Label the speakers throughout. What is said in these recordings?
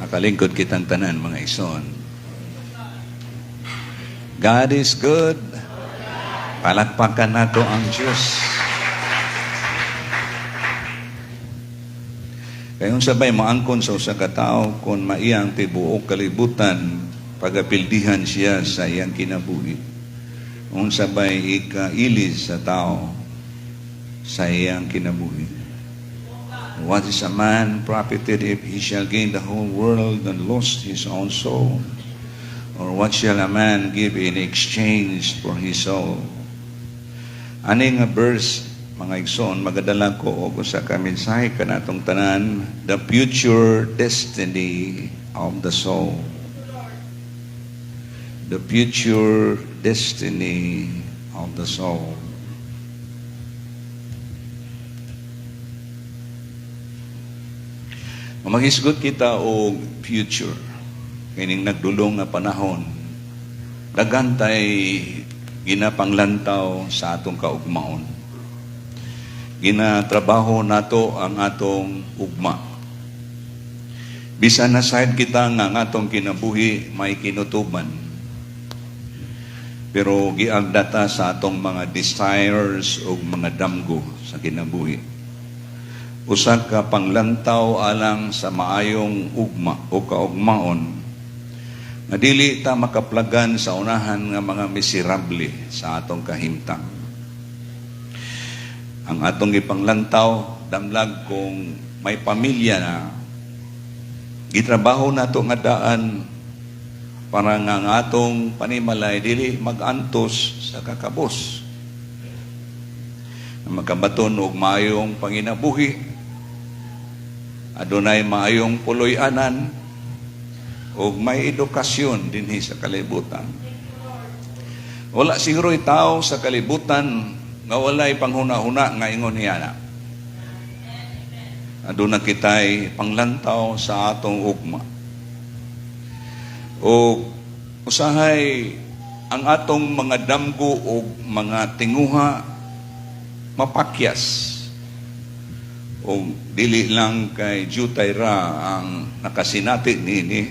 Speaker 1: Nakalingkod kitang tanan, mga igsoon. God is good. Palakpakan nato ang Diyos. Kay unsa bay maangkon sa usa ka tawo kung maiyang tibuok kalibutan, pagapildihan siya sa iyang kinabuhi? Unsa bay ikailis sa tao sa iyang kinabuhi? What is a man profited if he shall gain the whole world and lost his own soul? Or what shall a man give in exchange for his soul? Ani nga verse, mga igsoon, magadala ko og usa ka mensahe kanatong tanan, the future destiny of the soul. The future destiny of the soul. Magisgot kita og future kining nagdulong nga panahon. Daghan tay ginapanglantaw sa atong kaugmaon. Ginatrabaho nato ang atong ugma. Bisan na side kita nga ang atong kinabuhi may kinutuban. Pero giagda ta sa atong mga desires o mga damgo sa kinabuhi. Usa ka panglantaw alang sa maayong ugma o kaugmaon nga dili ta makaplagan sa unahan nga mga miserable sa atong kahimtang. Ang atong ipanglantaw, damlag kung may pamilya na, gitrabaho nato nga daan para nga ang atong panimalay dili magantos sa kakabos. Makabaton og maayong panginabuhi, adunay maayong puloy-anan, og may edukasyon dinhi sa kalibutan. Wala siguro tao sa kalibutan nga walay panghuna-huna nga ingon niya na. Aduna kitay panglantaw sa atong ugma. O usahay ang atong mga damgo o mga tinguha mapakyas. O dili lang kay jutay ra ang nakasinati nini.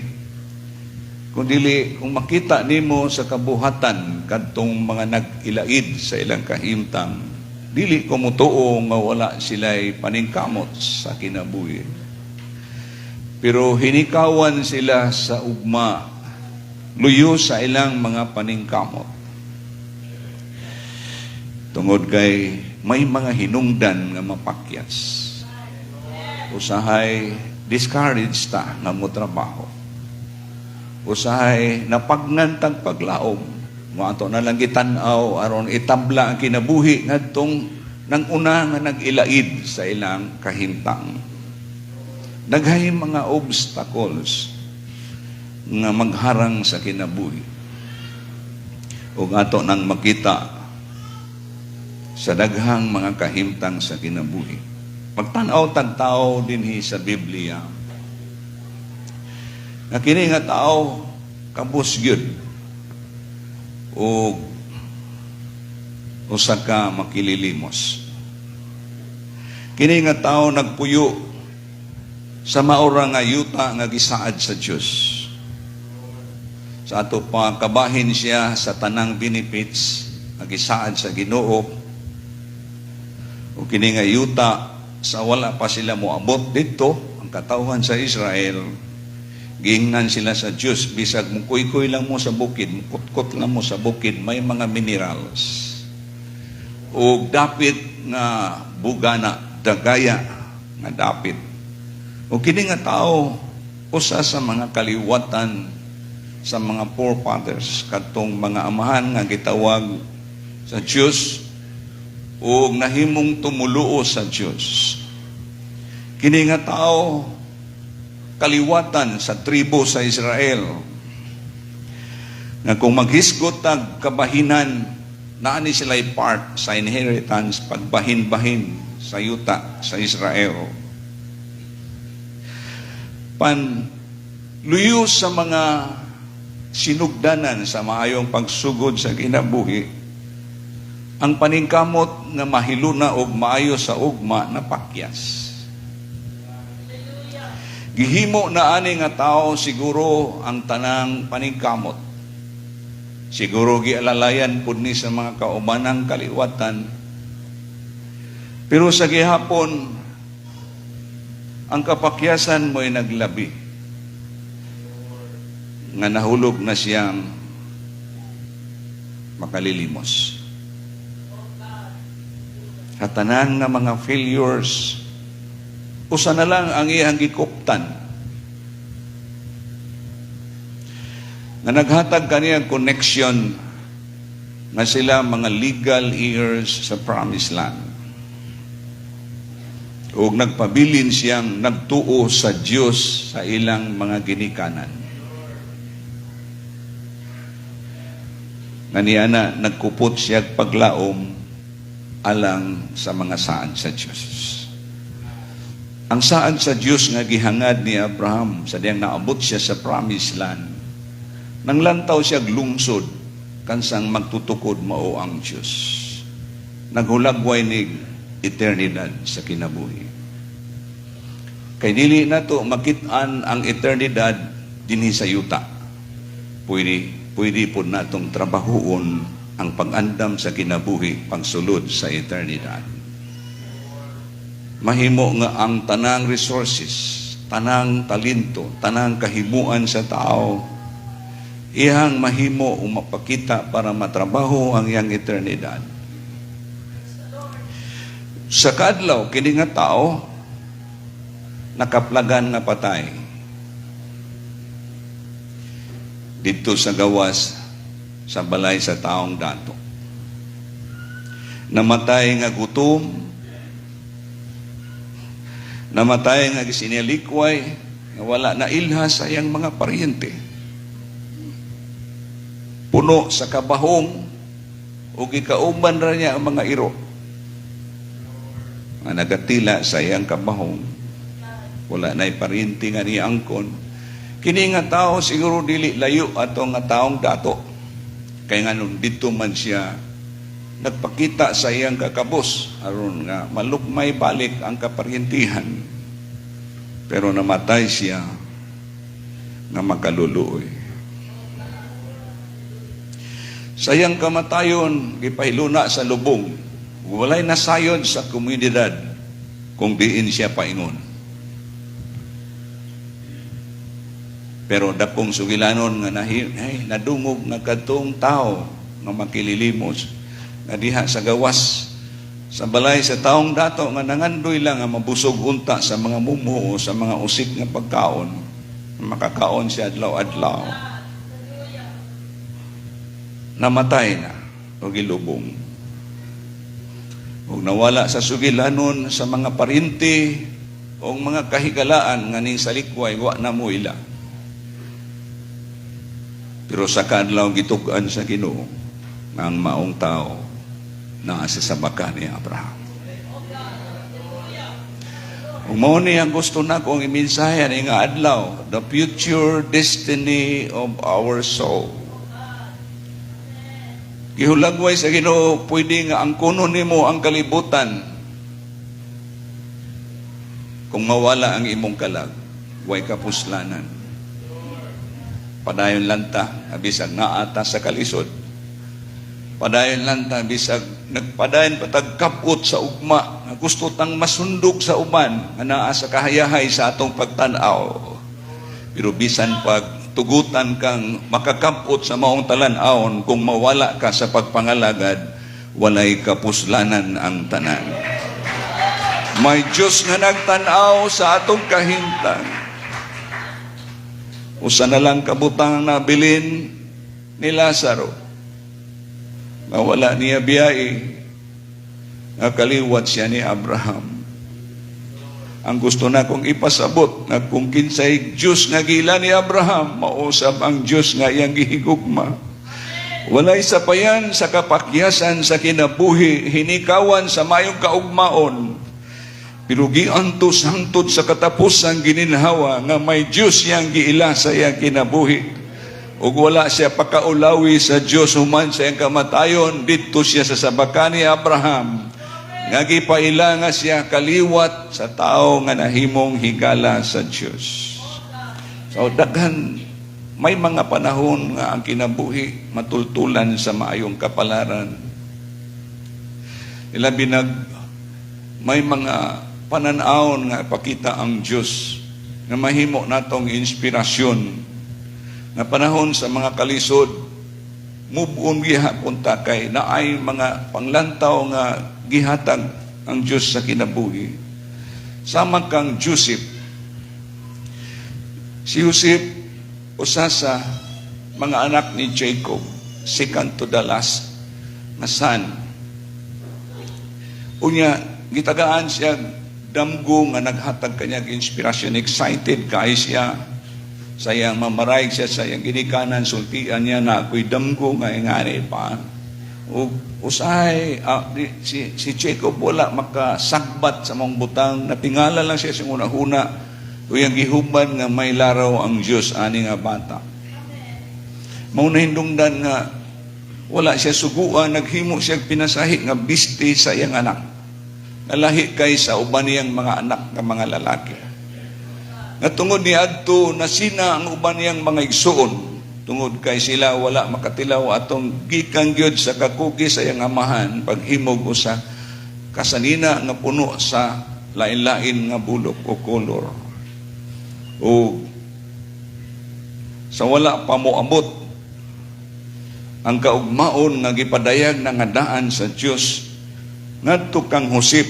Speaker 1: Kung dili, kung makita nimo sa kabuhatan kadtong mga nag-ilaid sa ilang kahimtang, dili ko motuo nga wala sila'y paningkamot sa kinabuhi. Pero hinikawan sila sa ugma, luyo sa ilang mga paningkamot. Tungod kay may mga hinungdan nga mapakyas. Usahay discouraged ta nga mo trabaho. Usahay napagnantag paglaom. Mo ato na lang gitan-aw aron itabla ang kinabuhi ngadtong nang una nga nag-ilaid sa ilang kahimtang. Daghay mga obstacles nga magharang sa kinabuhi. Ug ato nang makita sa daghang mga kahimtang sa kinabuhi. Magtan-aw tag tao dinhi sa Biblia. Nga kini nga tao kabus gyud og usa ka makililimos. Kini nga tao nagpuyo sa maura nga yuta nga gisaad sa Dios. Sa ato pa kabahin siya sa tanang benefits nga gisaad sa Ginoo. O kini nga yuta sa wala pa sila moabot didto ang katawhan sa Israel, giingnan sila sa Dios, bisag mukuykuy lang mo sa bukid, mukutkot lang mo sa bukid, may mga minerals. O dapit nga bugana, dagaya nga dapit. O kini nga tao, usa sa mga kaliwatan sa mga forefathers, kadtong mga amahan nga gitawag sa Dios o nahimong tumuluo sa Dios. Kini nga tao, kaliwatan sa tribo sa Israel. Nga kung maghisgot tag kabahinan, naani sila'y part sa inheritance pagbahin-bahin sa yuta sa Israel. Pan luyo sa mga sinugdanan sa maayong pagsugod sa kinabuhi, ang paningkamot nga mahiluna og maayo sa ugma napakyas. Gihimo na ani nga tao siguro ang tanang paningkamot. Siguro gialalayan pud ni sa mga kaubanang kaliwatan. Pero sa gihapon, ang kapakyasan mo'y naglabi. Nga nahulog na siyang makalilimos. Katanan nga mga failures, usa na lang ang iyang gikuptan nga naghatag kaniya connection nga sila mga legal heirs sa promised land. Ug nagpabilin siyang nagtuo sa Dios sa ilang mga ginikanan. Nga niya na nagkupot siya paglaom alang sa mga saad sa Dios. Ang saad sa Dios nga gihangad ni Abraham sa diyang naabot siya sa promised land. Nanglantaw siya lungsod kansang magtutukod mao ang Dios. Naghulagway ni eternidad sa kinabuhi. Kay dili nato makit-an ang eternidad dinhi sa yuta. Pwede pod natong trabahuon ang pag-andam sa kinabuhi pagsulod sa eternidad. Mahimo nga ang tanang resources, tanang talento, tanang kahimuan sa tao, iyang mahimo o mapakita para matrabaho ang iyang eternidad. Sa kaadlaw, kini nga tao, nakaplagan nga patay. Dito sa gawas, sa balay sa taong dato. Namatay nga gutom, namatay nga gisinilikway, nga wala na ilha sa iyang mga paryente. Puno sa kabahong, o gikauban ra niya ang mga iro. Nga nagatila sa iyang kabahong, wala na'y paryente nga niya angkon. Kini nga tao siguro dili layo ato nga taong dato. Kay nga nung dito man siya nagpakita sa iyang kakabos aron nga malukmay balik ang kaparyentihan. Pero namatay siya nga makaluluoy. Sa iyang kamatayon, gipahiluna sa lubong. Walay nasayod sa komunidad kung diin siya paingon. Pero dakong sugilanon nga ay, nadungog nga kadtong tao nga makililimos nga diha sa gawas sa balay sa taong dato nga nangandoy lang nga mabusog unta sa mga mumo o sa mga usik nga pagkaon, makakaon siya adlaw-adlaw. Namatay na o gilubong. Ug nawala sa sugilanon sa mga parinti o mga kahigalaan nga ning salikway wa na mo ila. Pero sa kaadlaw gitug-an sa Ginoo ang maong tao naa sa sabaka ni Abraham. Ug mao ni ang gusto nako ang imensahe ani nga adlaw, the future destiny of our soul. Gihulagway sa Ginoo, pwede nga ang kuno nimo ang kalibutan kung mawala ang imong kalag, way kapuslanan. Padayon lang ta, bisag naata sa kalisod. Padayon lang ta, bisag nagpadayon patag kapot sa ugma, nga gusto tang masundog sa uban, nga naa sa kahayahay sa atong pagtan-aw. Pero bisan pag tugutan kang makakapot sa maong talan-awon, kung mawala ka sa pagpangalagad, walay kapuslanan ang tanan. May Diyos nga nagtan-aw sa atong kahimtang. Usa na lang kabutang nabilin ni Lazaro. Nga wala niya biyai, nga kaliwat siya ni Abraham. Ang gusto na kong ipasabot, nga kung kinsay Diyos nga gila ni Abraham, mausab ang Diyos nga iyang gihigugma. Walay sapayan sa kapakyasan sa kinabuhi, hinikawan sa mayong kaugmaon. Pero giantos hangtod sa katapusan gininhawa nga may Diyos siyang giila sa iyang kinabuhi. Ug wala siya pakaulawi sa Diyos human sa iyang kamatayon, didto siya sa sabakan ni Abraham. Nga gipaila nga siya kaliwat sa tao nga nahimong higala sa Dios. So daghan, may mga panahon nga ang kinabuhi matultulan sa maayong kapalaran. Ilabi nag may mga pananawon nga ipakita ang Dios nga mahimo natong inspirasyon nga panahon sa mga kalisod, move on gihapon ta kay naay mga panglantaw nga gihatag ang Dios sa kinabuhi. Sama kang Joseph. Si Joseph, usa sa mga anak ni Jacob, second to the last nga son. Unya, gitagaan siya damgo nga naghatag kanya inspirasyon. Excited kay siya sa iyang mamarayg siya sa iyang ginikanan. Sultian niya na ako'y damgo nga ingani pa. Ug usahay si Jacob wala makasagbat sa mga butang. Natingala lang siya sa una-una ug iyang gihuban nga may laraw ang Dios ani nga bata. Mao na hindungdan nga wala siya suguan, naghimo siya pinasahi nga bisti sa iyang anak. Nalahi kay sa uban niyang mga anak nga mga lalaki. Nga tungod ni adto, nasina ang uban niyang mga igsuon tungod kay sila wala makatilaw atong gikan gyud sa kakugi sa iyang amahan paghimog usa kasanina nga puno sa lain-lain nga bulok o kolor. O sa wala pa moabot ang kaugmaon nga gipadayag na nga daan sa Dios ngadto kang Josep,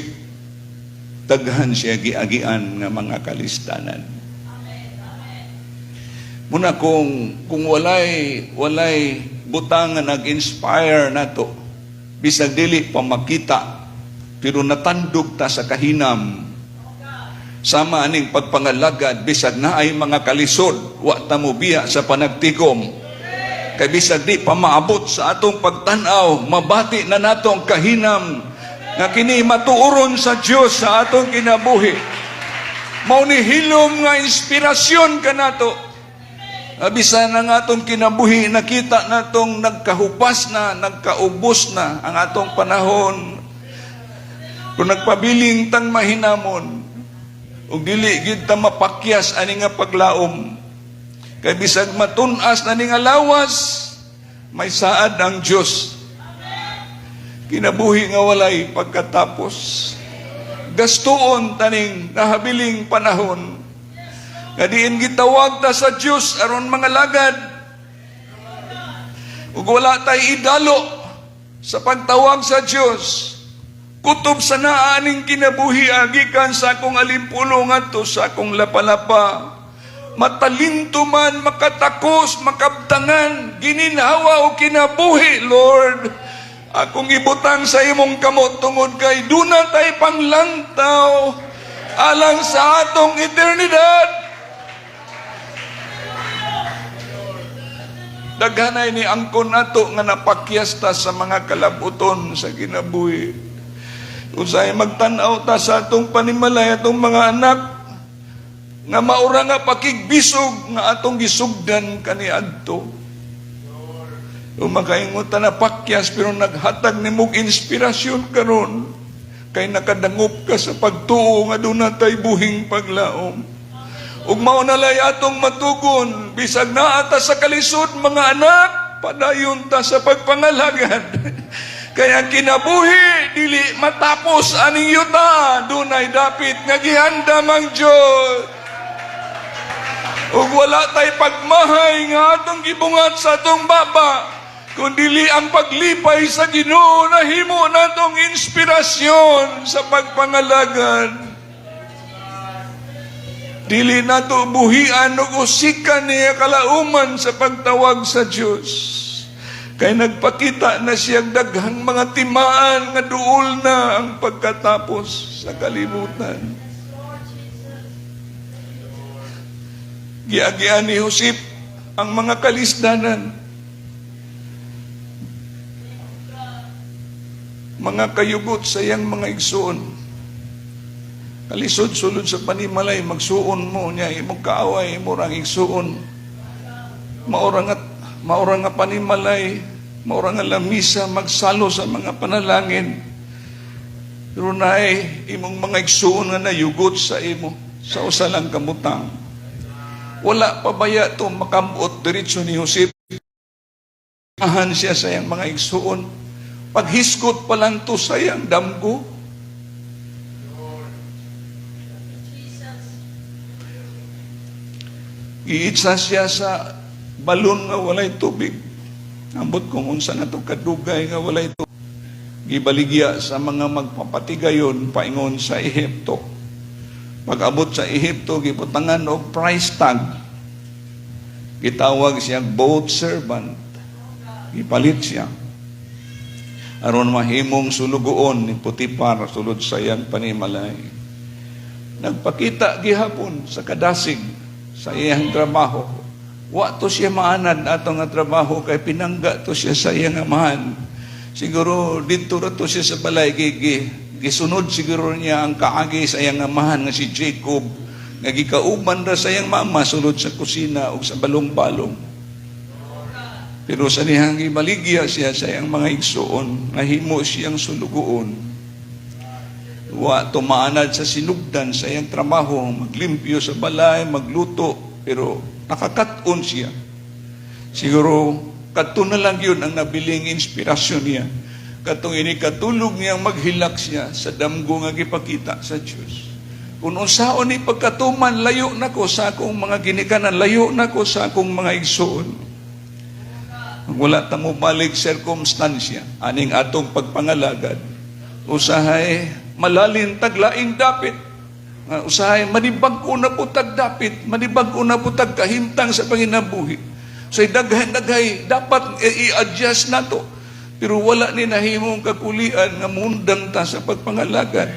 Speaker 1: daghan siya giagian nga mga kalistanan. Muna kung walay butang nga nag-inspire nato, bisag dili pa makita, pero natandog ta sa kahinam, sama aning pagpangalagad, bisag naay mga kalisod, wa ta mobiya sa panagtikom. Kay bisag di pa maabot sa atong pagtan-aw, mabati na nato ang kahinam nga kini matuoron sa Dios sa atong kinabuhi. Mao ni hilom nga inspirasyon kanato. Bisan ang atong kinabuhi, nakita natong nagkahupas na, nagkaubos na ang atong panahon. Kung nagpabiling tang mahinamon, ug dili gid ta mapakyas ani nga paglaom. Kay bisag matun-as na ni nga lawas, may saad ang Dios. Kinabuhi nga walay pagkatapos. Gastuon taning nahabiling panahon. Nga diin gitawag ta sa Dios aron mga lagad. Ug wala tay idalo sa pagtawag sa Dios. Kutob sa naaning kinabuhi gikan sa akong alimpulo ngadto sa akong lapalapa. Matalinto man, makatakos, makabtangan, gininhawa o kinabuhi, Lord. Akong ibutang sa imong kamot tungod kay duna tay panglantaw alang sa atong eternidad. Daghanay ni angkon nato nga napakyas ta sa mga kalabuton sa kinabuhi. Usahay magtan-aw ta sa atong panimalay, atong mga anak, nga maura nga pakigbisog nga atong gisugdan kaniadto. O makaingon ta na pakyas, pero naghatag nimog inspirasyon karon kay nakadangop ka sa pagtuo nga duna tay buhing paglaom. Ug mao na lay atong matugon, bisag naa ta sa kalisod, mga anak, padayon ta sa pagpangalagad. Kaya kinabuhi dili matapos aning yuta, dunay dapit nga gihandam ang Dios. Ug wala tay pagmahay nga atong gibungat sa atong baba, kun dili ang paglipay sa Ginoo nahimo natong inspirasyon sa pagpangalagad. Dili nato buhian og usikan niya kalauman sa pagtawag sa Dios. Kay nagpakita na siyang daghang mga timaan nga duol na ang pagkatapos sa kalibutan. Giagian ni Josep ang mga kalisdanan. Mga kayugot sa iyang mga igsuon. Kalisod sulod sa panimalay, magsuon mo niya, imong kaaway, imo rang igsuon. Maura nga panimalay, maura nga lamisa, magsalo sa mga panalangin. Pero naay imong mga igsuon nga nayugot sa imo sa usa lang ka butang. Wala pa baya to makamot diretso ni Jose. Ahan siya sa iyang mga igsuon. Paghisgot pa lang to sa iyang damgo. Giitsa siya sa balon nga walay tubig. Ambot kung unsa na to kadugay nga walay tubig. Gibaligya sa mga magpapatigayon paingon sa Ehipto. Pag-abot sa Ehipto, gibutangan og price tag. Gitawag siya boat servant. Gipalit siya aron mahimong sulugoon ni Potifar sulod sa iyang panimalay. Nagpakita gihapon sa kadasig sa iyang trabaho. Wa to siya maanad ato nga trabaho kay pinangga to siya sa iyang amahan. Siguro didto ra to siya sa balay, gisunod siguro niya ang kaagi sa iyang amahan nga si Jacob, nga gikauban ra sa iyang mama sulod sa kusina ug sa balong-balong. Pero sa nihang gibaligya siya sa iyang mga igsuon, nahimo siyang sulugoon. Wa tumaanad sa sinugdan sa iyang trabaho, maglimpyo sa balay, magluto, pero nakakat-on siya. Siguro, kadto na lang yun ang nabiling inspirasyon niya. Katong ini katulog niyang maghilak siya sa damgo nga gipakita sa Diyos. Kung unsaon ni pagkatuman, layo na ko sa akong mga ginikanan, layo na ko sa akong mga igsuon. Wala ta mo balik sirkumstansya aning atong pagpangalagad. Usahay malalin taglaing dapit. Nga usahay manibag-o na po tag dapit, manibag-o na po tag kahimtang sa panginabuhi. So daghay-daghay dapat i-adjust nato. Pero wala ni nahimong kakulian nga mundang ta sa pagpangalagad.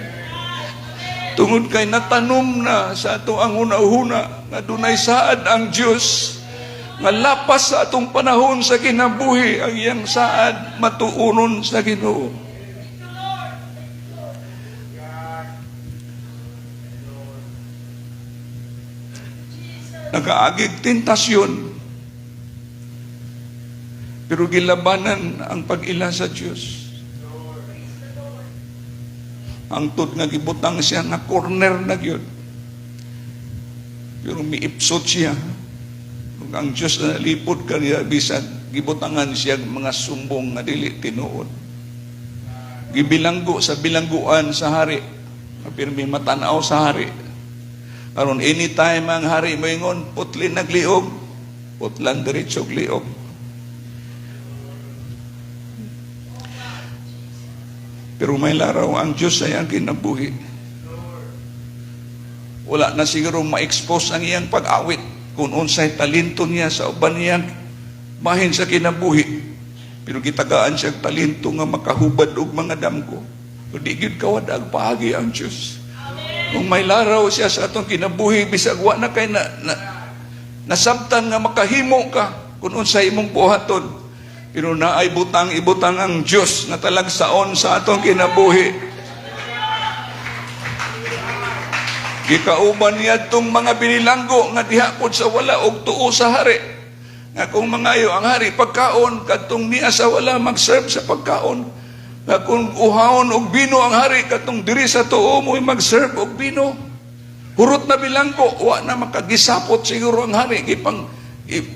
Speaker 1: Tungod kay natanom na sa ato ang una-una nga dunay saad ang Dios nga lapas sa atong panahon sa kinabuhi, ang iyang saad matuunon sa Ginoo. Nakaagig tentasyon, pero gilabanan ang pag-ila sa Dios. Hangtod nga gibutang siya nga corner na gyud. Pero miipsot siya. Kung ang Dios na nalipod kaniya, bisan gibutangan siya mga sumbong nga dili tinuod. Gibilanggo sa bilangguan sa hari. Pirmi matanaw sa hari. Aron anytime ang hari moingon, putlin nagliog, putlan diretsog liog. Pero may laraw ang Diyos sa iyang kinabuhi. Wala na siguro ma-expose ang iyang pag-awit kung unsay talento niya sa uban niyang bahin sa kinabuhi. Pero gitagaan siya talento nga makahubad og mga damgo. Pero di gyud kawad ang paagi ang Diyos. Kung may laraw siya sa atong kinabuhi, bisag wa na kay na nasabtan nga makahimo ka kung unsay imong buhaton. Pero naay butang ibutang ang Diyos nga talagsaon sa atong kinabuhi. Gikauban niya itong mga binilanggo nga diha pod sa wala og tuo sa hari. Nga kung mangayo ang hari pagkaon, kadtong niya sa wala mag-serve sa pagkaon. Nga kung uhawon og bino ang hari, kadtong diri sa tuo mo'y mag-serve og bino. Hurot na bilanggo, wa na makagisapot siguro ang hari. Gipang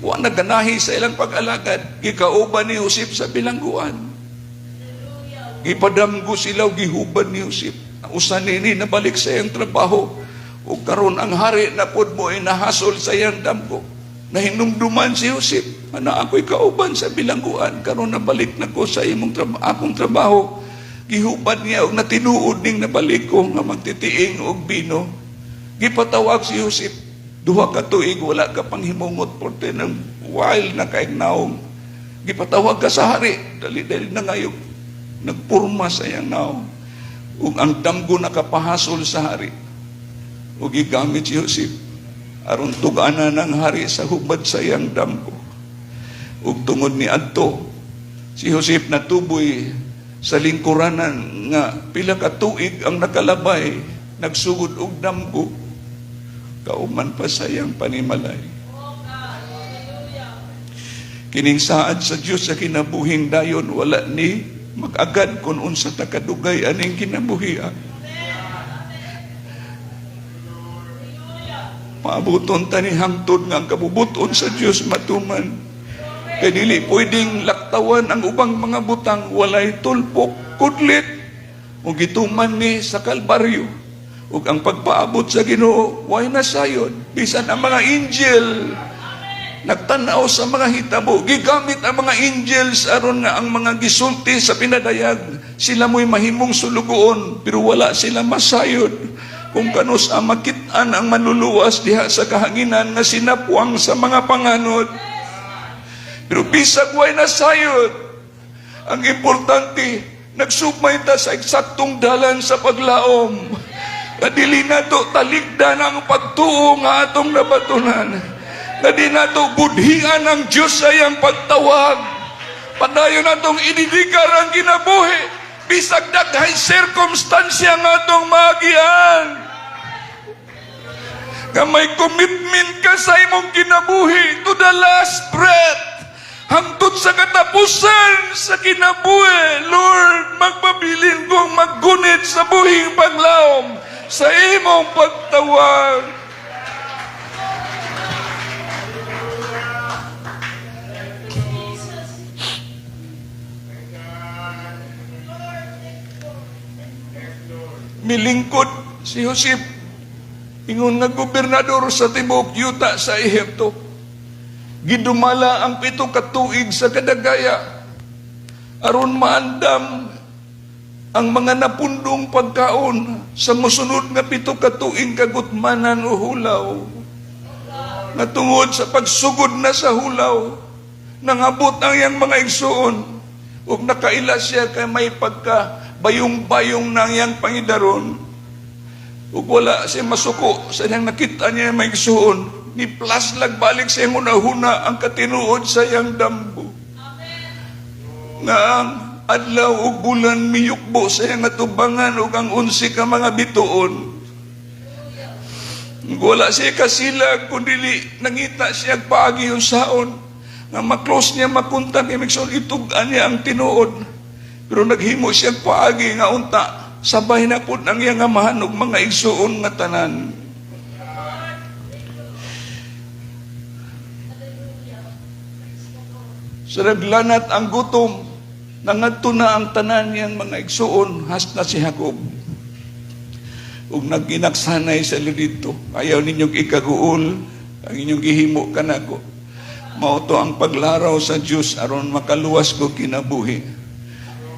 Speaker 1: wa na ganahi sa ilang pag-alagad. Gikauban ni Joseph sa bilangguan. Gipadamgo sila og gihubad ni Joseph. Usa nini nabalik sa iyang trabaho. O karon ang hari na pod mo ay nahasol sa iyang damgo. Nahinumduman si Joseph. Ana ako'y kauban sa bilangguan. Karon nabalik na ko sa imong akong trabaho. Gihubad niya og natinuod ning nabalik ko nga magtitiing og bino. Gipatawag si Joseph. 2 ka tuig wala ka pang himungot porte ng while na kaignaong. Gipatawag ka sa hari. Dali-dali na ngayon. Nagpurma sa iyang naong. Ug ang damgo nakapahasol sa hari. Ug gigamit si Joseph aron tug-anan ng hari sa hubad sa iyang damgo. Ug tungod ni adto, si Joseph natuboy sa lingkuranan nga pila ka tuig ang nakalabay, nagsugod og damgo, kauman pa sa iyang panimalay. Kining saad sa Dios sa kinabuhing dayon wala ni Mag-agad kung unsa ta kadugay aning kinabuhia. Maabuton ta ni hangtod nga ang kabubuton sa Dios matuman. Kay dili pwedeng laktawan ang ubang mga butang, walay tulpok, kudlit. Ug gituman ni sa Kalbaryo. Ug ang pagpaabot sa Ginoo, way na sayon. Bisan ang mga angel nagtanaw sa mga hitabo, gigamit ang mga angels aron nga ang mga gisulti sa pinadayag, sila mo'y mahimong sulugoon, pero wala sila masayod kung kanus ang makit-an ang manluluwas diha sa kahanginan nga sinapwang sa mga panganod. Pero bisag way nasayod, ang importante, nagsumay ta sa eksaktong dalan sa paglaom. Nga dili nato talikdan ang pagtuo nga atong nabatunan. Nga di nato budhian ang Diyos sa iyang pagtawag. Padayon natong idedikar ang kinabuhi. Bisag daghay sirkumstansya nga atong maagian. Nga may commitment ka sa imong kinabuhi to the last breath. Hangtod sa katapusan sa kinabuhi, Lord, magpabilin kong maggunit sa buhing paglaom sa imong pagtawag. Milingkod si Joseph ingon nga gobernador sa tibuok yuta sa Ehipto. Gidumala ang 7 ka tuig sa kadagaya aron maandam ang mga napundong pagkaon sa mosunod nga 7 ka tuig kagutmanan o hulaw. Nga tungod sa pagsugod na sa hulaw, nangabot ang iyang mga igsuon ug nakaila siya kay may pagka bayong-bayong na iyang pangidaron. Ug wala siya masuko sa iyang nakita niya may igsuon. Ni plus balik sa iyang hunahuna ang katinuod sa iyang damgo. Nga ang adlaw ug bulan miyukbo sa iyang atubangan ug ang 11 ka mga bituon. Ug wala siya kasilag kung dili nangita siya paagi unsaon nga ma-close niya makontak kay igsoon, itug-an niya ang tinuod. Pero naghimo siya paagi nga unta sabay na pud ang iyang amahan ug mga igsuon nga tanan. Sa naglanat ang gutom, nangadto na ang tanan niyang mga igsuon hasta si Jacob. Ug nagginaksanay sa didto. Ayaw ninyong ikaguol ang inyong gihimo kanako. Mao to ang paglaraw sa Dios aron makaluwas ko kinabuhi.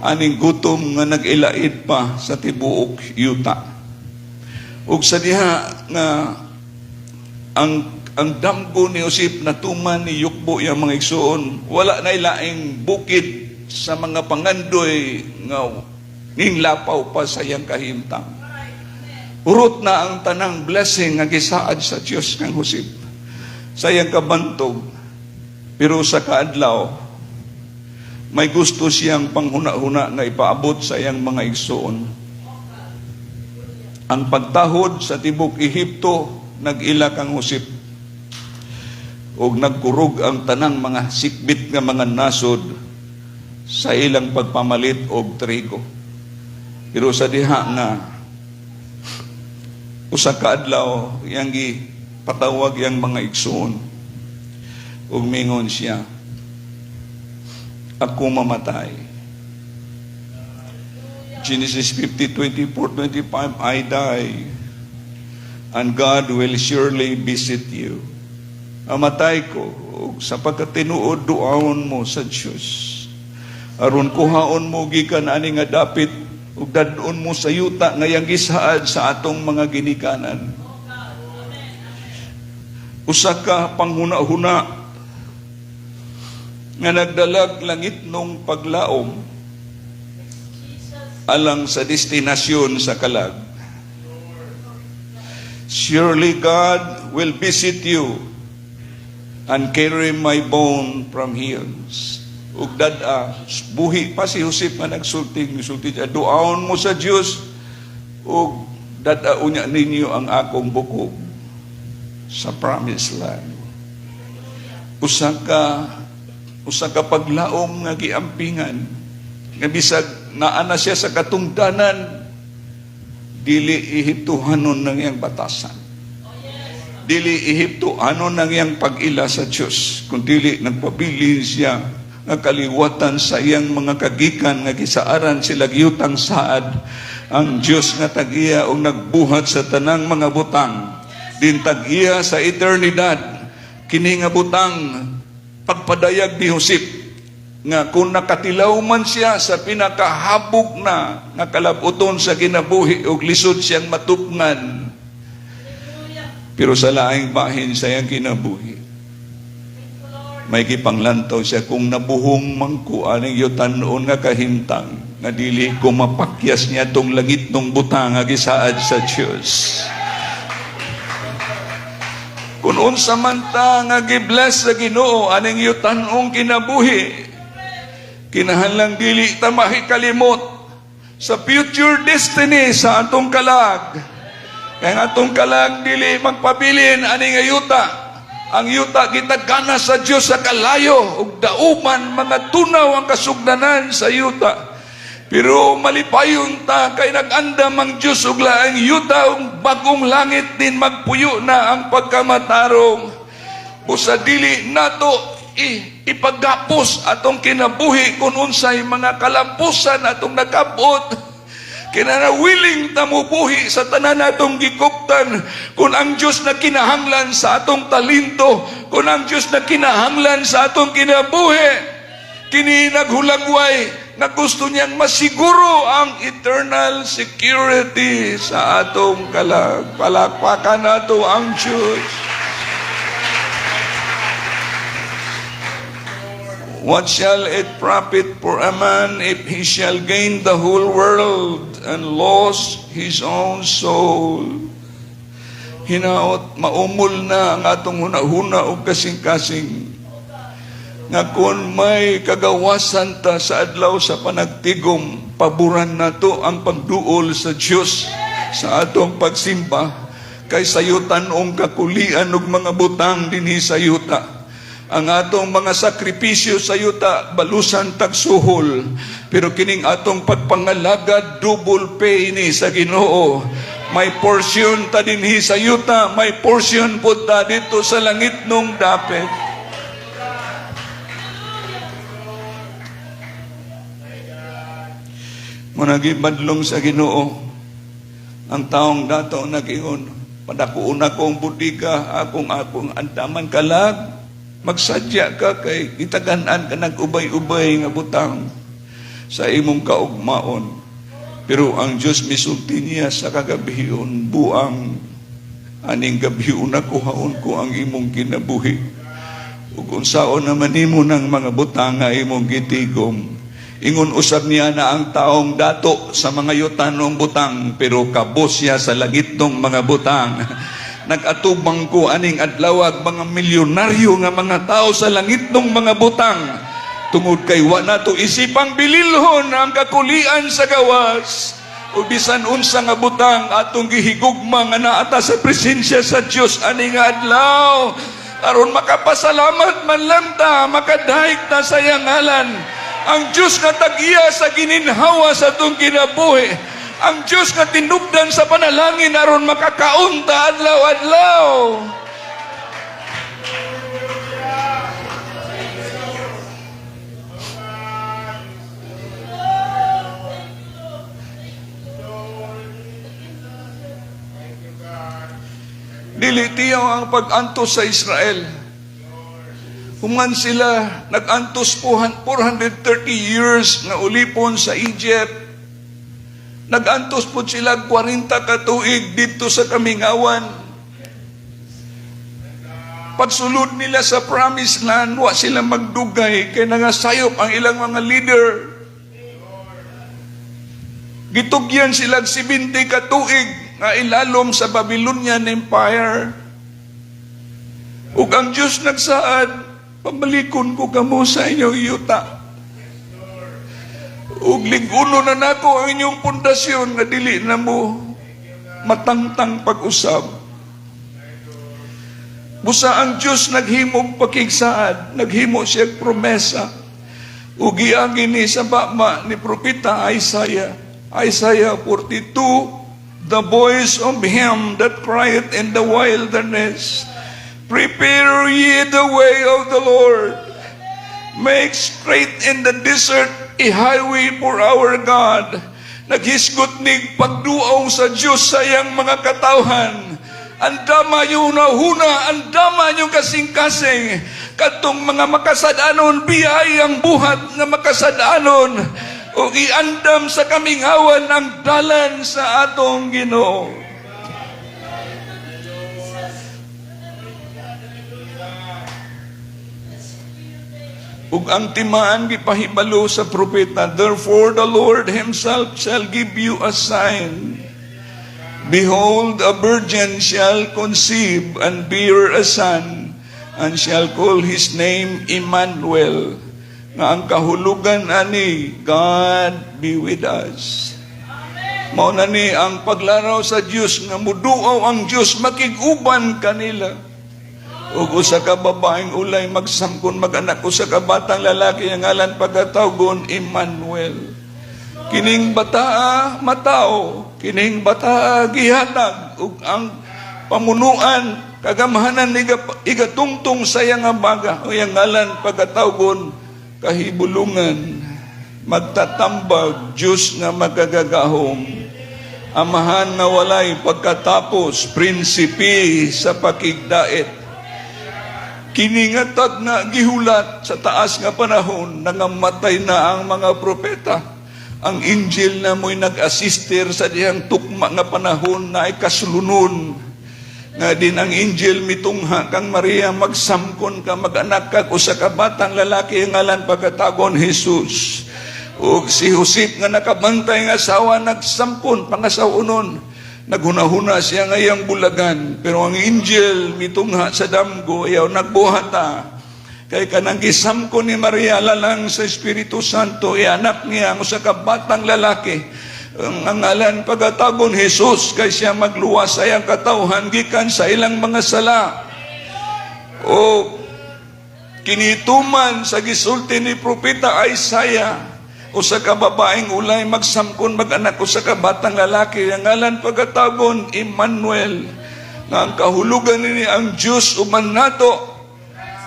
Speaker 1: Aning gutom nga nag-ilaid pa sa tibuok yuta. Ug sa diha nga ang damgo ni Joseph natuman ni yukbo yang mga igsuon, wala na ilaing bukid sa mga pangandoy nga ning lapaw pa sa iyang kahimtang. Urot na ang tanang blessing nga gisaad sa Dios kang Joseph sa iyang kabantog. Pero sa kaadlaw, may gusto siyang panghuna-huna nga ipaabot sa iyang mga igsuon. Ang pagtahod sa tibok Ehipto nag-ila kang Joseph. Ug nagkurog ang tanang mga sikbit nga mga nasod sa ilang pagpamalit og trigo. Pero sa diha nga usa ka adlaw, iyang gipatawag iyang mga igsuon ug mingon siya, "Ako mamatay." Genesis 50, 24, 25, "I die, and God will surely visit you." Mamatay ko, ug sa pagkatinuod duaon mo sa Dios. Aron kuhaon mo gikan ani nga dapit ug dad-on mo sa yuta nga iyang gisaad sa atong mga ginikanan. Usa ka panghuna-huna nga nagdalag langitnong paglaom alang sa destinasyon sa kalag. "Surely God will visit you and carry my bone from here." Ug dad-a, buhi pa si Joseph nga nagsulti, nagsulti siya, "Duaon mo sa Dios ug dad-a unya ninyo ang akong bukog sa promised land. Usa ka paglaom nga giampingan. Nga bisag naa na siya sa katungdanan, dili Ehiptohanon ng iyang batasan. Dili Ehiptohanon ng iyang pag-ila sa Diyos, kung dili nagpabilin siya nga kaliwatan sa iyang mga kagikan nga gisaaran sila yutang saad. Ang Diyos nga tag-iya og nagbuhat sa tanang mga butang, din tag-iya sa eternidad. Kini nga butang, pagpadayag ni Joseph nga kung nakatilaw man siya sa pinakahabog na nga kalabuton sa kinabuhi og lisod siyang matupngan, pero sa laing bahin sa iyang kinabuhi, may gipanglantaw siya, "Kung nabuhong man ko aning yutanon nga kahimtang, nga dili ko mapakyas niya tong langitnong butang nga gisaad sa Dios." Kung unsa man ta nga gi-bless sa Ginoo aning yutanong kinabuhi, kinahanglang dili ta mahikalimot sa future destiny sa atong kalag. Kaya ang atong kalag dili magpabilin ani nga yuta. Ang yuta gitagana sa Dios sa kalayo ug dauman mga tunaw ang kasugdanan sa yuta. Pero malipayon ta kay nag-andam ang Dios og laing yuta ug bagong langit din magpuyo na ang pagkamatarong. Busa dili nato ipagapos atong kinabuhi kung unsay mga kalampusan atong nakabot. Kinahanglan willing ta mubuhi sa tanan natong gikuptan kung ang Diyos na kinahanglan sa atong talento, kung ang Diyos na kinahanglan sa atong kinabuhi. Kini naghulagway na gusto niyang masiguro ang eternal security sa atong kalag. Palakpakan nato ang Diyos. What shall it profit for a man if he shall gain the whole world and lose his own soul? Hinaot, maumol na ang atong hunahuna og kasing-kasing nga kung may kagawasan ta sa adlaw sa panagtigom, paboran nato ang pagduol sa Dios sa atong pagsimba kay sa yutanong kakulian og mga butang dinhi sa yuta. Ang atong mga sakripisyo sa yuta, balusan tagsuhol. Pero kining atong pagpangalagad, double pay ni sa Ginoo. May portion ta dinhi sa yuta, may portion pud ta dito sa langit nung dapit. Muna gibadlong sa Ginoo ang taong dato, nag-ingon, "Padakuon akong budiga, akong akong andaman kalag." Magsadya ka kay gitagan-an ka nag-ubay-ubay nga butang sa imong kaugmaon. Pero ang Diyos misulti niya sa kagabion, "Buang, aning gabion nakuhaon ko ang imong kinabuhi. Ug unsaon naman nimo ng mga butang nga imong gitigom?" Ingon usab niya na ang taong dato sa mga yutanong butang, pero kabos siya sa langitnong mga butang. Nag-atubang ko aning adlawag mga milyonaryo nga mga tao sa langitnong mga butang. Tungod kay wa nato isipang bililhon ang kakulian sa gawas. O bisan unsa nga butang atong gihigugma nga naa ta sa presensya sa Dios ani nga adlaw. Aron makapasalamat man lang ta, makadayeg ta sa iyang ngalan. Ang Diyos nga tag-iya sa gininhawa sa atong kinabuhi. Ang Diyos nga tinubdan sa panalangin aron makakaon ta adlaw-adlaw. Dili tiyaw ang pag-antos sa Israel. Human sila nag-antos po 430 years nga ulipon sa Egypt. Nag-antos po sila 40 ka tuig dito sa kamingawan. Pagsulod nila sa promised land, wa sila magdugay kay nangasayop ang ilang mga leader. Gitugyan sila 70 ka tuig nga ilalom sa Babylonian Empire. Ug ang Diyos nagsaad, "Pamalikon ko kamo sa inyong yuta. Ug liguno na nako ang inyong pundasyon nga dili na mo matangtang pag-usab." Busa ang Diyos naghimog pakigsaad, naghimo siya promesa. Ug giagi ni sa baba ni Propeta Isaiah. Isaiah 42, "The voice of him that crieth in the wilderness, prepare ye the way of the Lord. Make straight in the desert a highway for our God." Naghisgot nig pagduaw sa Diyos sa iyang mga katawhan. Andama yung huna, andama yung kasing-kasing. Katong mga makasadanon, biyay ang buhat nga makasadanon. O iandam sa kamingawan ang dalan sa atong Ginoo. Ug ang timaan gipahibalo sa propeta, "Therefore the Lord himself shall give you a sign. Behold, a virgin shall conceive and bear a son, and shall call his name Emmanuel." Nga ang kahulugan ani, God be with us. Mao na ni ang paglaraw sa Dios nga muduaw ang Dios makig-uban kanila. Ug usa ka babaeng ulay magsamkon mag-anak usa ka batang lalaki, ang ngalan pagkatawgon Emmanuel. Kining bataa matao, kining bataa gihatag ug ang pamunuan kagamhanan igatungtong sa iyang nga baga o iyang ngalan pagkatawgon Kahibulungan, Magtatambag, Diyos nga Makagagahom, Amahan nga Walay Pagkatapos, Prinsipe sa Pakigdait. Kini nga tagna gihulat sa taas nga panahon, nangamatay na ang mga propeta. Ang angel na mo'y nag-asister sa dihang tukma nga panahon na ay kasulunon. Nga din ang angel mitungha kang Maria, magsamkon ka, mag-anak ka usa ka batang lalaki, ang ngalan pagkatagon Jesus. Ug si Josep nga nakabantay nga asawa nagsampon pangasawonon. Naghunahuna siya nga iyang bulagan, pero ang angel mitungha sa damgo, ayaw nagbuhata. Kay kanang gisamkon ni Maria lalang sa Espiritu Santo, ianak niya ang usa ka batang lalaki. Ang ngalan pagatagon Jesus, kay siya magluwas sa iyang katawhan gikan sa ilang mga sala. O kinituman sa gisulti ni Propeta Isaiah, usa ka babaeng ulay magsamkon mag-anak usa ka batang lalaki, ang ngalan pagatagon Emmanuel, nga ang kahulugan nini, ang Dios uban nato.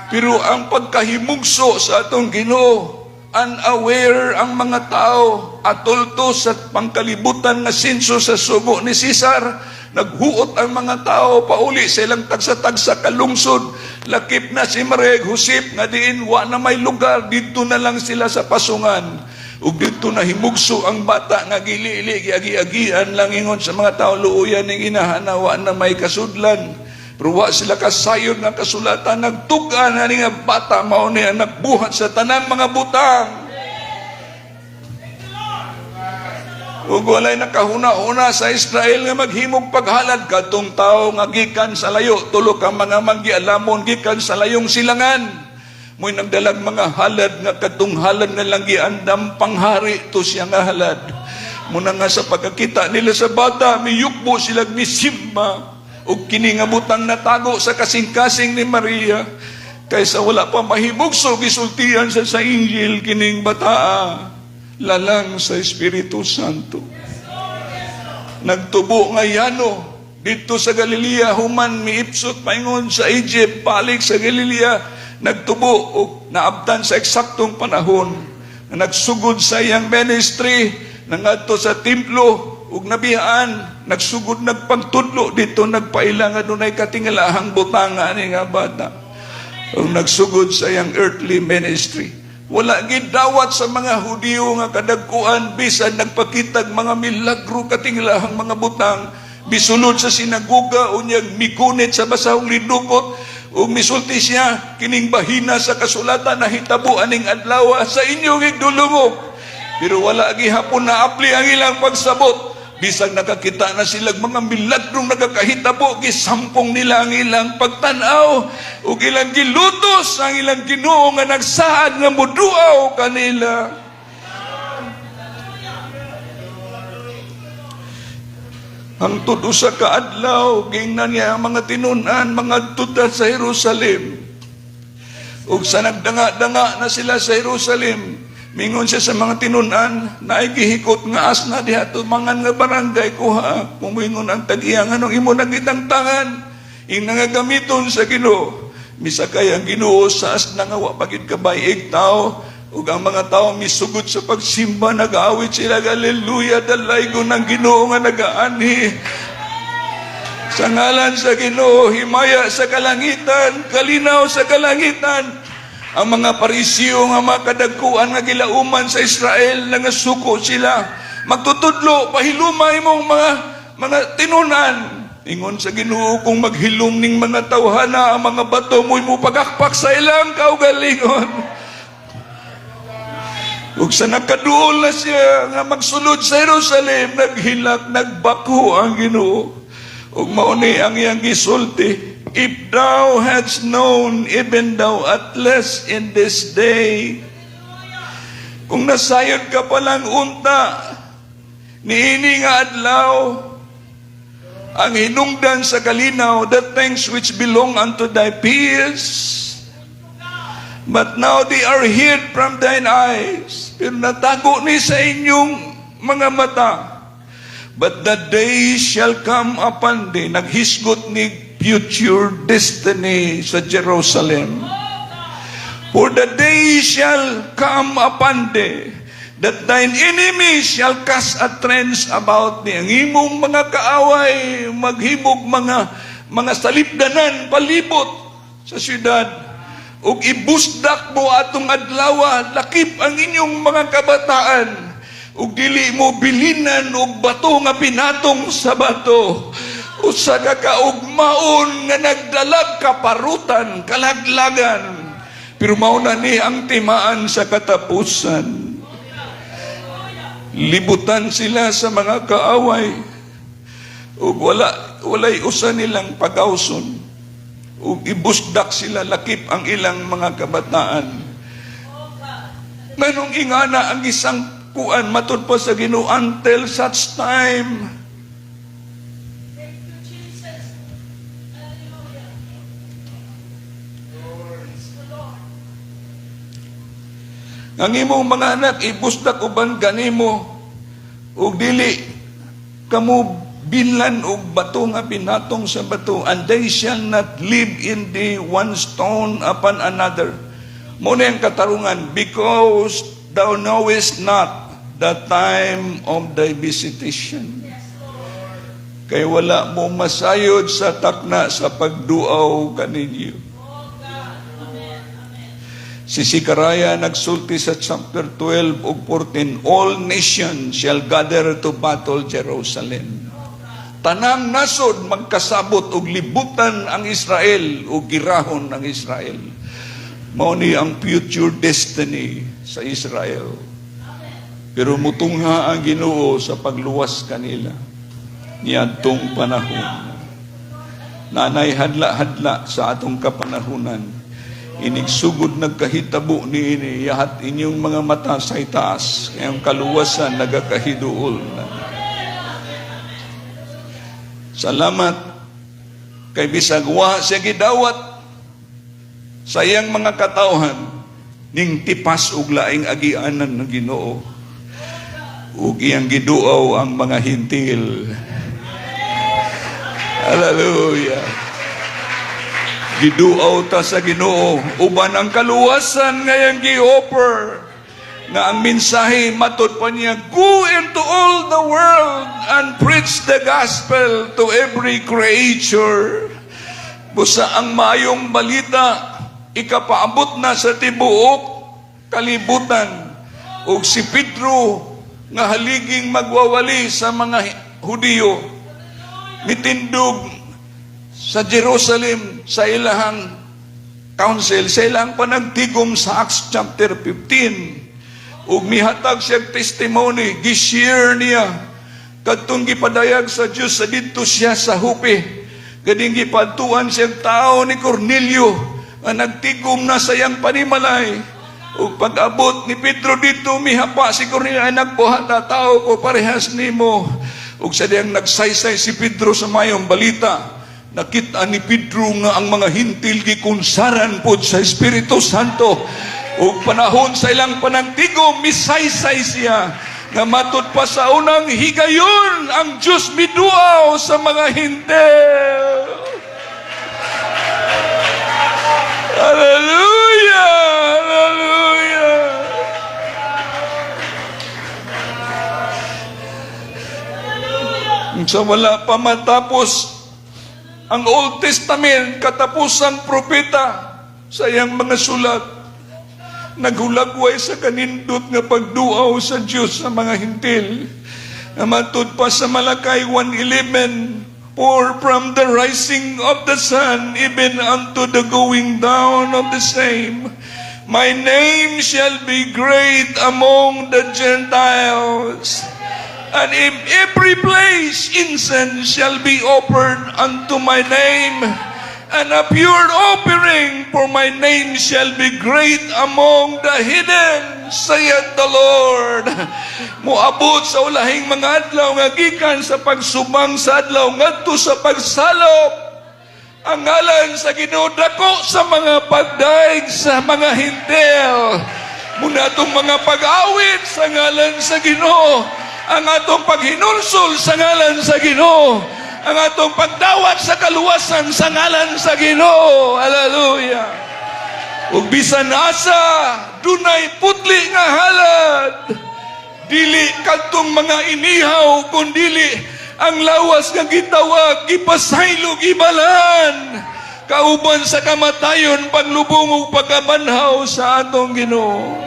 Speaker 1: Pero ang pagkahimugso sa atong Ginoo, unaware ang mga tao, atulto sa pangkalibutan nga senso sa sugo ni Cesar, naghuot ang mga tao pauli sa ilang tagsa-tagsa kalungsod. Lakip na si Maria ug Josep nga diin wa na may lugar, didto na lang sila sa pasungan. Ug didto na himugso ang bata nga gilili, giagi-agian lang. Ingon sa mga tao, luoyan ning inahan, wa na may kasudlan. Pero wa sila kasayod nga kasulatan nagtug-an ani nga bata mao ni ang nagbuhat sa tanang mga butang. Ug walay nakahuna-huna sa Israel nga maghimog paghalad kadtong tawo nga gikan sa layo, tulo ka mga manggialamon gikan sa layong silangan. Mo'y nagdalag mga halad nga kadtong halad nga lang giandam panghari to siya nga halad. Muna nga sa pagkakita nila sa bata, miyukbo sila, misimba. Ug kini nga butang natago sa kasing-kasing ni Maria. Kaysa wala pa mahimugso, gisultian sa angel, kining bataa lalang sa Espiritu Santo. Nagtubo nga yano dito sa Galilea human miipsot paingon sa Egypt, balik sa Galilea, nagtubo og naabtan sa eksaktong panahon na nagsugod sa iyang ministry, nangadto sa templo ug nabihaan, nagsugod nagpagtudlo dito, nagpaila nga dunay katingalahang butang ani nga bata ug nagsugod sa iyang earthly ministry. Wala gidawat sa mga Hudiyo nga kadagkuan bisan nagpakitag mga milagro, katingalahang mga butang, misulod sa sinagoga unyag migunit sa basahong linukot ug misulti siya, "Kining bahina sa kasulatan nahitabo aning adlaw sa inyong igdulungog." Pero wala gihapon na apli ang ilang pagsabot. Bisag nakakita na sila mga milagrong nagakahitabo, gisampong nila ang ilang pagtan-aw ug ilang gilutos ang ilang Ginoo nga nagsaad nga muduaw kanila. Hangtod usa ka adlaw, gingnan niya ang mga tinun-an mga tuta sa Jerusalem. Ug sa nagdanga-danga na sila sa Jerusalem, Mingon siya sa mga tinunan, naay gihikot nga asna diha tumangan nga barangay, kuha. Muingon ang tag-iya, "Nganong imo nang gitangtangan?" Ing nangagamiton sa Ginoo. Misakay ang Ginoo sa asna nga wa pa gid kabayig tao. Ug ang mga tao misugod sa pagsimba, nag-awit sila, "Hallelujah, dalaygon ang Ginoo nga nagaanhi. Sa ngalan sa Ginoo, himaya sa kalangitan, kalinaw sa kalangitan." Ang mga Pariseo nga mga kadagkuan nga gilauman sa Israel, nangasuko sila. "Magtutudlo, pahilumay mong mga tinunan." Ingon sa Ginoo, "Kung maghilom ning mga tawhana, ang mga bato mo'y mopagakpak sa ilang kaugalingon." Ug sa nakaduol na siya nga magsulod sa Jerusalem, naghilak, nagbakho ang Ginoo. Ug mao ni ang iyang gisulti, "If thou hadst known, even thou at least in this day." Kung nasayod ka pa lang unta, niini nga adlaw, ang hinungdan sa kalinaw, the things which belong unto thy peace. But now they are hid from thine eyes. Pero natago ni sa inyong mga mata. But the day shall come upon thee. Naghisgot ni future destiny sa Jerusalem. For the day shall come upon thee that thine enemies shall cast a trench about thee. Ang imong mga kaaway maghimog mga salipdanan palibot sa syudad. Ug ibusdak mo atong adlawa, lakip ang inyong mga kabataan. Ug dili mo bilinan og bato nga pinatong sa bato. Usa ka kaugmaon nga nagdalag kaparutan, kalaglagan. Pero mao na ni ang timaan sa katapusan. Libutan sila sa mga kaaway. Ug walay usa nilang pagawson. Ug ibusdak sila lakip ang ilang mga kabataan. Nganong ingana ang isang kuan matud pa sa Ginoo until such time?
Speaker 2: Thank you, Jesus. Hallelujah. Praise the Lord.
Speaker 1: Ang imong mga anak ibusdak uban kanimo ug dili kamo bilan og bato nga pinatong sa bato, and they shall not leave in thee one stone upon another. Mao na ang katarungan, because thou knowest not the time of thy visitation, kay wala mo masayod sa takna sa pagduaw kaninyo. Si Zechariah nagsulti sa chapter 12 ug 14, "All nations shall gather to battle Jerusalem." Tanang nasod magkasabot og libutan ang Israel ug girahon ang Israel. Mao ni ang future destiny sa Israel. Pero mutungha ang Ginoo sa pagluwas kanila niadtong panahon. Nanay hadla-hadla sa atong kapanahunan. Inigsugod nagkahitabo niini, yahat inyong mga mata sa itaas, kay ang kaluwasan nagakahiduol na. Salamat kay bisag wa siya gidawat sa iyang mga katawhan, ning tipas og laing agianan ng Ginoo ug iyang giduaw ang mga Hentil. Hallelujah. Giduaw ta sa Ginoo uban ang kaluwasan nga iyang gi-offer nga ang mensahe matud pa niya, "Go into all the world and preach the gospel to every creature." Busa ang maayong balita ikapaabot na sa tibuok kalibutan. Ug si Pedro nga haliging magwawali sa mga Hudiyo mitindog sa Jerusalem sa ilahang council, sa ilang panagtigom sa Acts chapter 15, ug mihatag siya testimony, gi-share niya kadtong gipadayag sa Dios sa didto siya sa Joppe, ganing gipadtuan siya tao ni Cornelio nga nagtigom na sa iyang panimalay. Ug pag-abot ni Pedro dito, mihapa si Cornelio, "Ay nagbuhat na tao ko parehas nimo." Ug sa diyang nagsaysay si Pedro sa mayong balita, nakita ni Pedro nga ang mga Hentil gikunsaran pod sa Espiritu Santo. Ug panahon sa ilang panagtigom, misaysay siya nga matud pa sa unang higayon ang Diyos miduaw sa mga Hentil. Hallelujah! Hallelujah! Sa wala pa matapos ang Old Testament, katapusang propeta sa iyang mga sulat, naghulagway sa kanindot nga pagduaw sa Diyos sa mga Hentil. Nga matud pa sa Malachi 1:11, "For from the rising of the sun even unto the going down of the same, my name shall be great among the Gentiles. And in every place incense shall be offered unto my name, and a pure offering, for my name shall be great among the heathen, saith the Lord." Moabot sa ulahing mga adlaw nga gikan sa pagsubang sa adlaw ngadto sa pagsalop, ang ngalan sa Ginoo dako sa mga pagdaig sa mga Hentil. Mao na atong mga pag-awit sa ngalan sa Ginoo, ang atong paghinulsol sa ngalan sa Ginoo, ang atong pagdawat sa kaluwasan sa ngalan sa Ginoo. Hallelujah. Ug bisan asa dunay putli nga halad, dili kadtong mga inihaw, kundili ang lawas nga gitawag, gipasaylo, gibalan kauban sa kamatayon, paglubong ug pagkabanhaw sa atong Ginoo.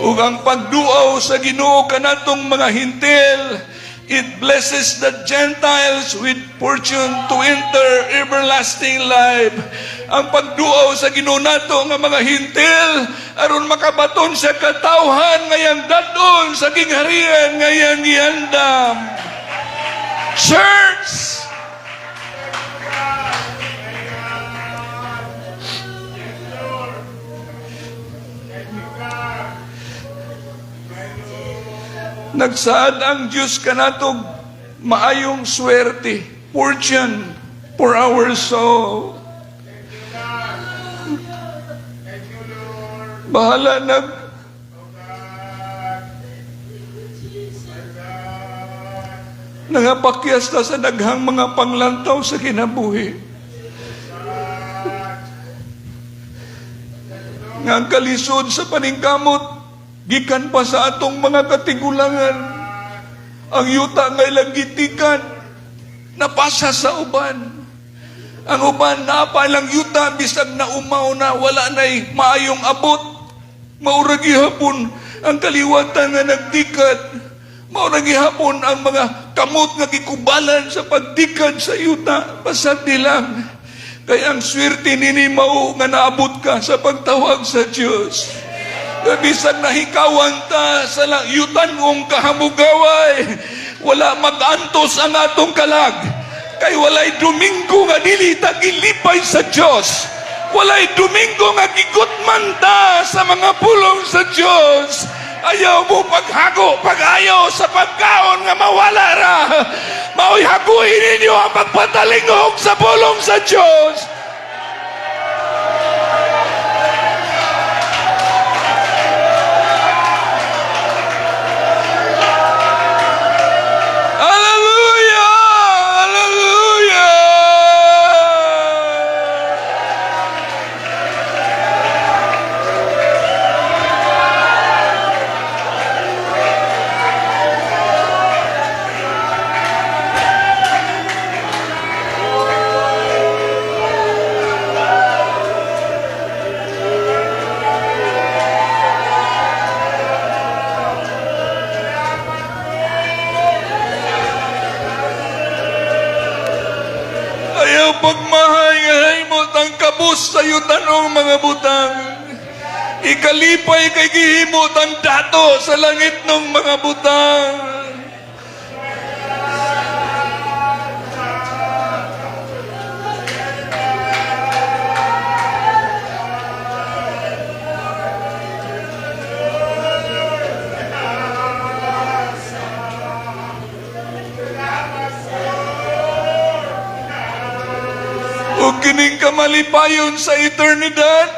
Speaker 1: Ug ang pagduaw sa Ginoo kanatong mga Hentil, it blesses the Gentiles with fortune to enter everlasting life. Ang pagduaw sa Ginoo nato nga mga Hentil aron makabaton sa katawhan ngayang dadon sa gingharian ngayang giandam. Church! Nagsaad ang Diyos kanatog maayong swerte, fortune for our soul. Bahala nag nangapakyas ta sa daghang mga panglantaw sa kinabuhi. Nga ang kalisod sa paningkamot gikan pa sa atong mga katigulangan. Ang yuta nga ilang gitikan, napasa sa uban. Ang uban naa pa ilang yuta bisag naumaw na, wala na'y maayong abot. Mao ra gihapon ang kaliwatan nga nagdikad. Mao ra gihapon ang mga kamot nga gikubalan sa pagdikad sa yuta. Pasagdi lang. Kay ang swerte nini mao nga naabot ka sa pagtawag sa Diyos. Bisan nahikawan ta sa yutanong kahamugaway, wala mag-antos ang atong kalag. Kay walay Domingo nga dili ta gilipay sa Diyos. Walay Domingo nga gigutman ta sa mga pulong sa Diyos. Ayaw mo paghago, pag-ayaw sa pagkaon nga mawala ra. Mao'y haguin ninyo ang pagpatalingog sa pulong sa Diyos. Hallelujah! Hallelujah! Ayaw pagmahay nga himot ang kabus sa yutanong mga butang. Ikalipay kay gihimot ang dato sa langit ng mga butang. Ug kining kamalipayon sa eternidad.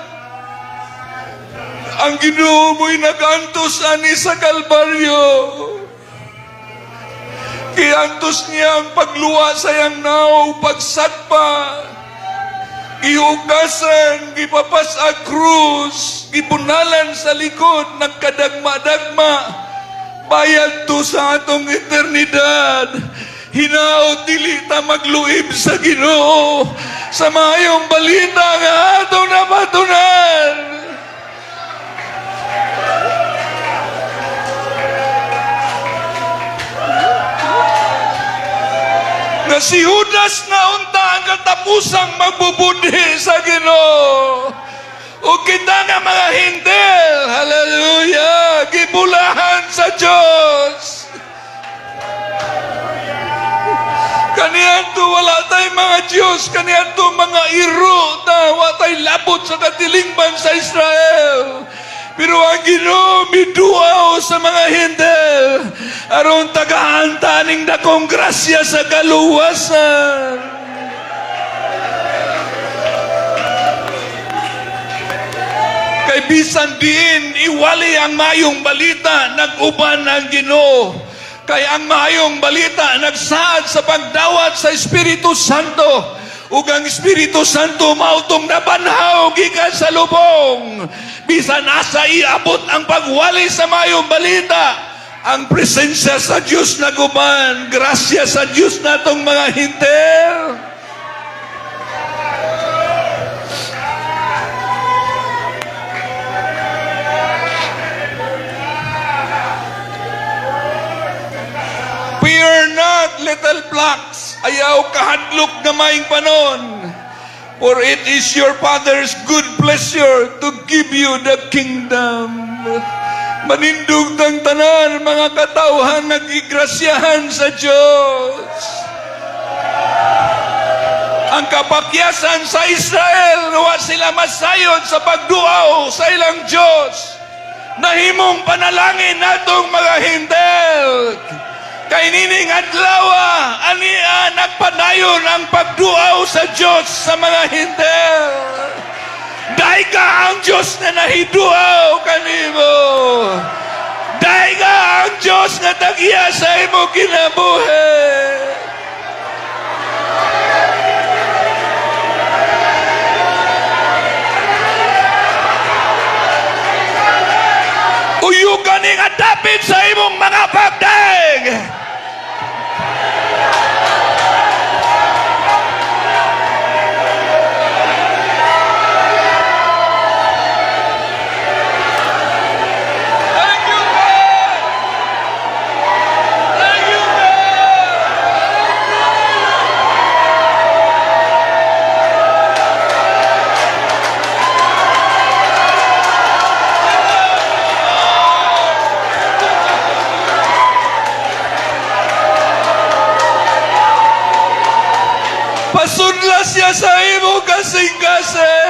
Speaker 1: Ang Ginoo mo'y nagantos ani sa Kalbaryo. Giantos niya ang pagluwa sa iyang nawong, pagsagpa. Gihugasan, gipapas-ag krus, gibunalan sa likod, nagkadagma-dagma. Bayad to sa atong eternidad. Hinaot dili ta magluib sa Ginoo sa maayong balita nga atong nabatunan. Nga si Judas na unta ang katapusang magbubudhi sa Ginoo. O kita nga mga Hentil, hallelujah, gibulahan sa Diyos. Kaniadto wala tay mga Diyos, kaniadto mga iro ta, wa tay labot sa katilingban sa Israel. Pero ang Ginoo miduaw sa mga Hentil aron tagaan ta ning dakong grasya sa kaluwasan. Kay bisan diin iwali ang mayong balita, nag-uban ang Ginoo. Kay ang maayong balita nagsaad sa pagdawat sa Espiritu Santo. Ug ang Espiritu Santo mao tong nabanhaw gikan sa lubong. Bisan asa iabot ang pagwali sa maayong balita, ang presensya sa Dios naguban, grasya sa Dios natong mga Hentil. Fear not, little flocks. Ayaw kahadlok gamayng panon. For it is your Father's good pleasure to give you the kingdom. Manindog tang tanan, mga katawhan, nagigrasyahan sa Diyos. Ang kapakyasan sa Israel, wa sila masayod sa pagduaw sa ilang Diyos. Nahimong panalangin natong mga Hentil. Kay nining adlaw, ania nagpadayon ang pagduaw sa Diyos sa mga Hentil. Dayga ang Diyos na nahiduaw kanimo. Dayga ang Diyos nga tag-iya sa imong kinabuhi. Uyugan ning adapit sa imong mga pagdaig. Thank you, God! Thank you, God! Pasudla siya sa imong kasing-kasing.